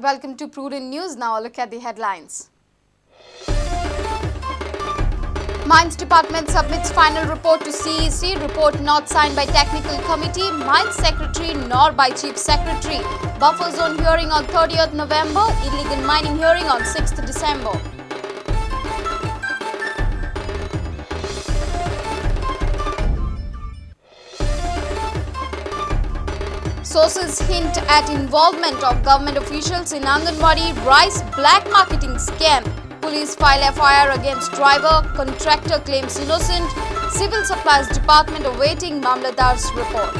and welcome to Prudent News. Now a look at the headlines. Mines Department submits final report to CEC. Report not signed by Technical Committee, Mines Secretary nor by Chief Secretary. Buffer zone hearing on 30th November, illegal mining hearing on 6th December. Sources hint at involvement of government officials in Anganwadi rice black marketing scam. Police file FIR against driver, contractor claims innocent. Civil Supplies Department awaiting Mamladar's report.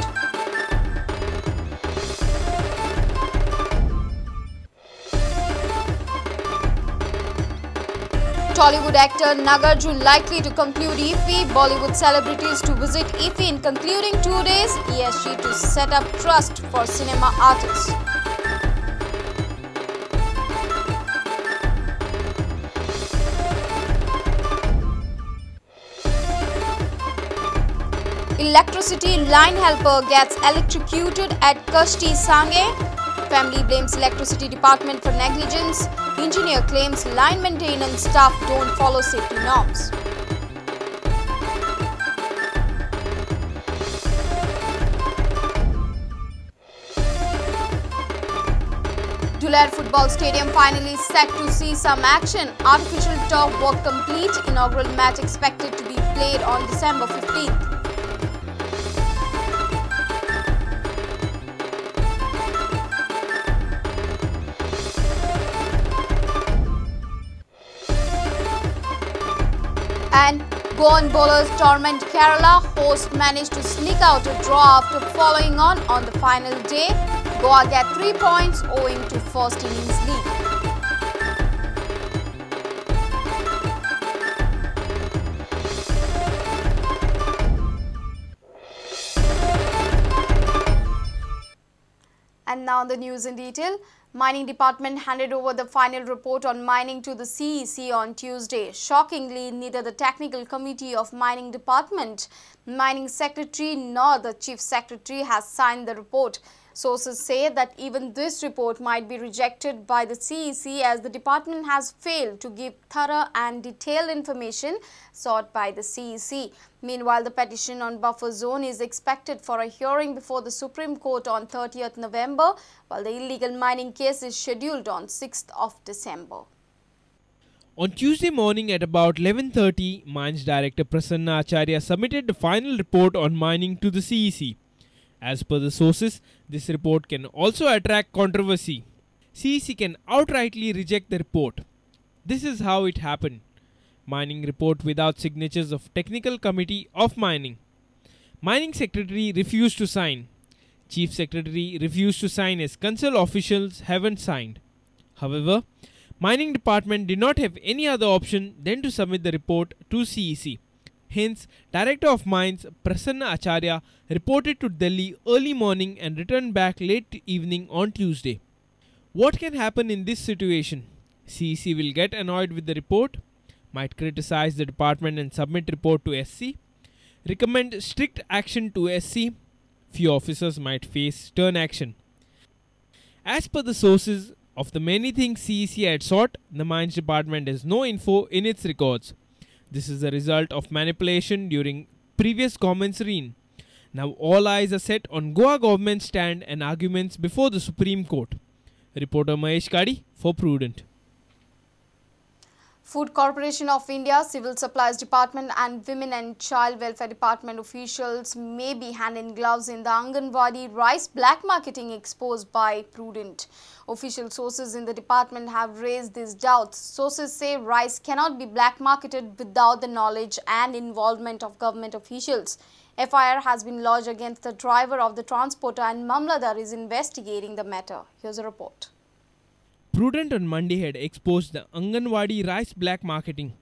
Tollywood actor Nagarjun likely to conclude IFFI. Bollywood celebrities to visit IFFI in concluding 2 days. ESG to set up trust for cinema artists. Electricity line helper gets electrocuted at Kashti Sange. Family blames electricity department for negligence. Engineer claims line maintenance staff don't follow safety norms. Duler Football Stadium finally set to see some action. Artificial turf work complete. Inaugural match expected to be played on December 15th. And Goan bowlers torment Kerala. Host managed to sneak out a draw after following on the final day. Goa get 3 points owing to first innings lead. And now the news in detail. Mining Department handed over the final report on mining to the CEC on Tuesday. Shockingly, neither the Technical Committee of Mining Department, Mining Secretary nor the Chief Secretary has signed the report. Sources say that even this report might be rejected by the CEC as the department has failed to give thorough and detailed information sought by the CEC. Meanwhile, the petition on buffer zone is expected for a hearing before the Supreme Court on 30th November, while the illegal mining case is scheduled on 6th of December. On Tuesday morning at about 11:30, Mines Director Prasanna Acharya submitted the final report on mining to the CEC. As per the sources, this report can also attract controversy. CEC can outrightly reject the report. This is how it happened. Mining report without signatures of Technical Committee of Mining. Mining Secretary refused to sign. Chief Secretary refused to sign as concerned officials haven't signed. However, Mining Department did not have any other option than to submit the report to CEC. Hence, Director of Mines Prasanna Acharya reported to Delhi early morning and returned back late evening on Tuesday. What can happen in this situation? CEC will get annoyed with the report, might criticize the department and submit report to SC, recommend strict action to SC, few officers might face stern action. As per the sources, of the many things CEC had sought, the Mines Department has no info in its records. This is the result of manipulation during previous government's reign. Now all eyes are set on Goa government's stand and arguments before the Supreme Court. Reporter Mahesh Kadi for Prudent. Food Corporation of India, Civil Supplies Department and Women and Child Welfare Department officials may be hand in gloves in the Anganwadi rice black marketing exposed by Prudent. Official sources in the department have raised these doubts. Sources say rice cannot be black marketed without the knowledge and involvement of government officials. FIR has been lodged against the driver of the transporter and Mamladar is investigating the matter. Here's a report. Prudent on Monday had exposed the Anganwadi rice black marketing.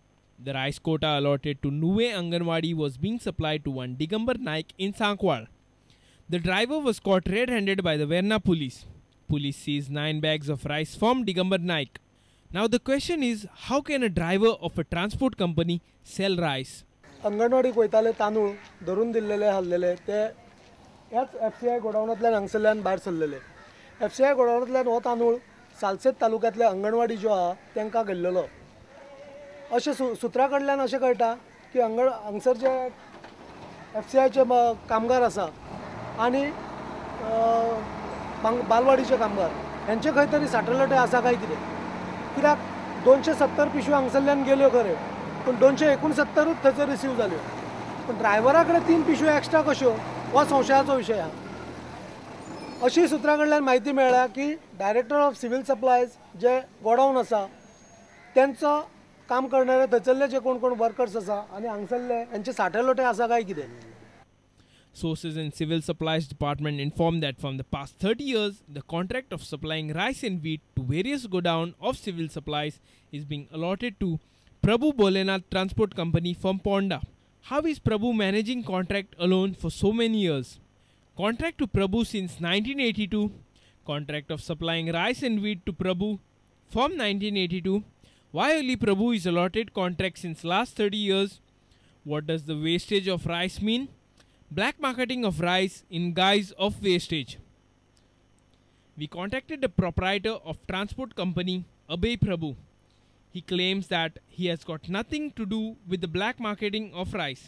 The rice quota allotted to Nuve Anganwadi was being supplied to one Digambar Naik in Sankwal. The driver was caught red-handed by the Verna police. Police seized 9 bags of rice from Digambar Naik. Now the question is, how can a driver of a transport company sell rice? Anganwadi वयताले तांदूळ धरून दिल्लेले हाडलेले ते ह्याच F C I गोडावनांतल्यान हांगसरल्यान भायर सरलेले. F C I गोडावनांतल्यान हो तांदूळ सालसेत तालुक्यांतले अंगणवाडी ज्यो आहा तांकां गेल्लेलो. अशें सुत्रा कडल्यान अशें कळटा की हांगसर जे एफसीआयचे कामगार आसा आनी बालवाडीचे कामगार हेंचे खंय तरी साठेलोटे आसा काय कितें. कित्याक 270 पिशव्यो हांगसरल्यान गेल्यो खरें, पूण 269च थंयसर रिसीव जाल्यो, पूण ड्रायव्हरा कडेन 3 पिशव्यो एक्स्ट्रा कश्यो हो संशयाचो विशय आहा. अशी सुत्रा कडल्यान म्हायती मेळ्ळ्या की director of civil supplies J godown आसा तेंचो काम करणारे थंयसरले जे कोण कोण वर्कर्स आसा आनी हांगसरले हेंचे साठेलोटे आसा काय कितें. Sources in Civil Supplies Department informed that from the past 30 years, the contract of supplying rice and wheat to various godown of civil supplies is being allotted to Prabhu Bholenath Transport Company from Ponda. How is Prabhu managing contract alone for so many years? Contract to Prabhu since 1982, contract of supplying rice and wheat to Prabhu from 1982. Why only Prabhu is allotted contract since last 30 years? What does the wastage of rice mean? Black marketing of rice in guise of wastage. We contacted the proprietor of transport company Abhay Prabhu. He claims that he has got nothing to do with the black marketing of rice.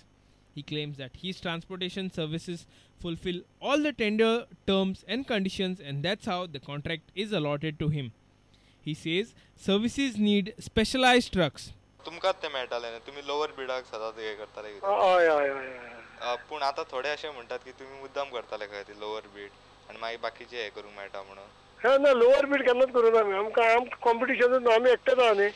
He claims that his transportation services fulfill all the tender terms and conditions, and that's how the contract is allotted to him. He says services need specialized trucks. तुमकां ते मेळटाले न्ही, तुमी lower बिडाक सदांच हें करताले. हय हय हय. पूण आतां थोडे अशें म्हणटात की तुमी मुद्दाम करताले खंय ती लोवर बीड आनी मागीर बाकीचे हें करूंक मेळटा म्हणून. ना ना, लोवर बीड केन्नाच करूं ना आमी. आमकां आमकां कॉम्पिटिशनूच ना, आमी एकटेच आहा न्ही.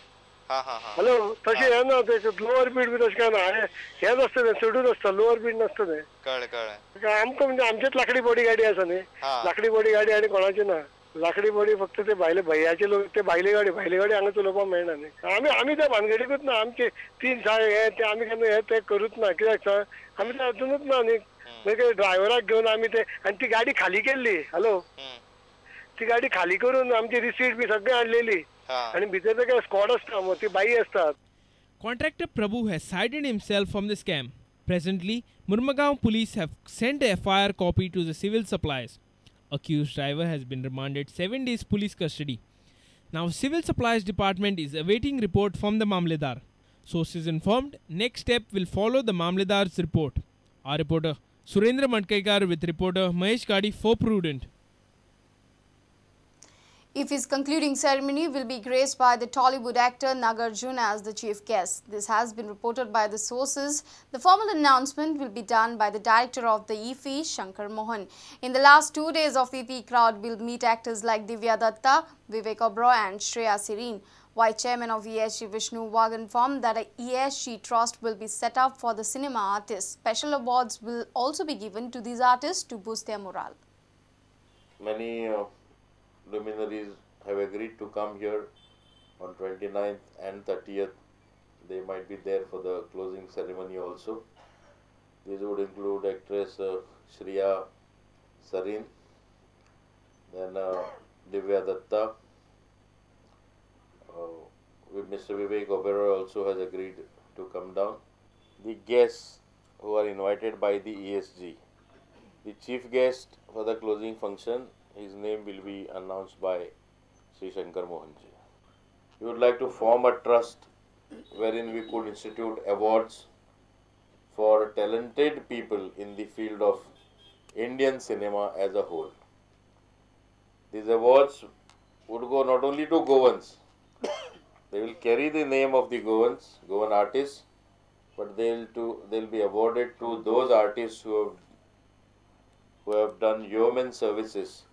हां हां हां. हॅलो, तशें हें ना, तें लोवर बीड बी तशें कांय ना, हेंच आसता तें, चडूच आसता, लोवर बीड नासता तें. कळ्ळें कळ्ळें. आमकां म्हणजे आमचेच लाकडी बॉडी गाडी आसा न्ही, लाकडी बॉडी गाडी आनी कोणाची ना. लाकडी बॉडी फक्त ते भायले भैयाचे लोक, ते भायली गाडी, भायली गाडी हांगा चलोवपाक मेळना न्ही. आमी आमी त्या भानगडीकूच ना, आमचे 3 साय हे ते आमी केन्ना हे ते करूच ना. कित्याक सांग, आमी ते हातूनच ना न्ही. मागीर ड्रायव्हराक घेवन आमी ते, आनी ती गाडी खाली केल्ली. हॅलो, ती गाडी खाली करून आमची रिसीट बी सगळें हाडलेली आनी भितर ते काय स्कॉड आसता, ती बाई आसतात. Contractor Prabhu has sided himself from the scam. Presently, Murmagaon police have sent the FIR copy to the civil supplies. Accused driver has been remanded 7 days police custody. Now Civil Supplies Department is awaiting report from the Mamledar. Sources informed, next step will follow the Mamledar's report. Our reporter Surendra Madkaikar with reporter Mahesh Gadi for Prudent. IFFI's concluding ceremony will be graced by the Tollywood actor Nagarjuna as the chief guest. This has been reported by the sources. The formal announcement will be done by the director of the IFFI, Shankar Mohan. In the last 2 days of IFFI, crowd will meet actors like Divya Datta, Vivek Oberoi and Shreya Sarin. Vice Chairman of ESG Vishnu Wagh informed that a ESG trust will be set up for the cinema artists. Special awards will also be given to these artists to boost their morale. Many luminaries have agreed to come here on 29th and 30th. They might be there for the closing ceremony also. These would include actress Shreya Sarin, then Divya Datta, Mr. Vivek Oberoi also has agreed to come down. The guests who are invited by the ESG, the chief guest for the closing function, his name will be announced by Sri Shankar Mohanji. We would like to form a trust wherein we could institute awards for talented people in the field of Indian cinema as a whole. These awards would go not only to Goans, they will carry the name of the Goans, Goan artists, but they'll be awarded to those artists who have done yeoman services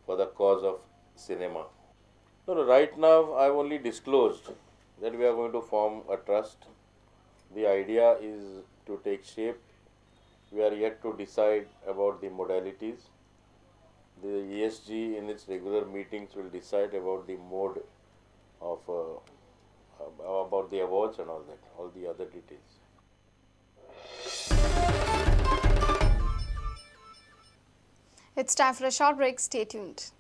for the cause of cinema. No, right now I have only disclosed that we are going to form a trust. The idea is to take shape. We are yet to decide about the modalities. The ESG in its regular meetings will decide about the mode of about the awards and all that, all the other details. It's time for a short break. Stay tuned.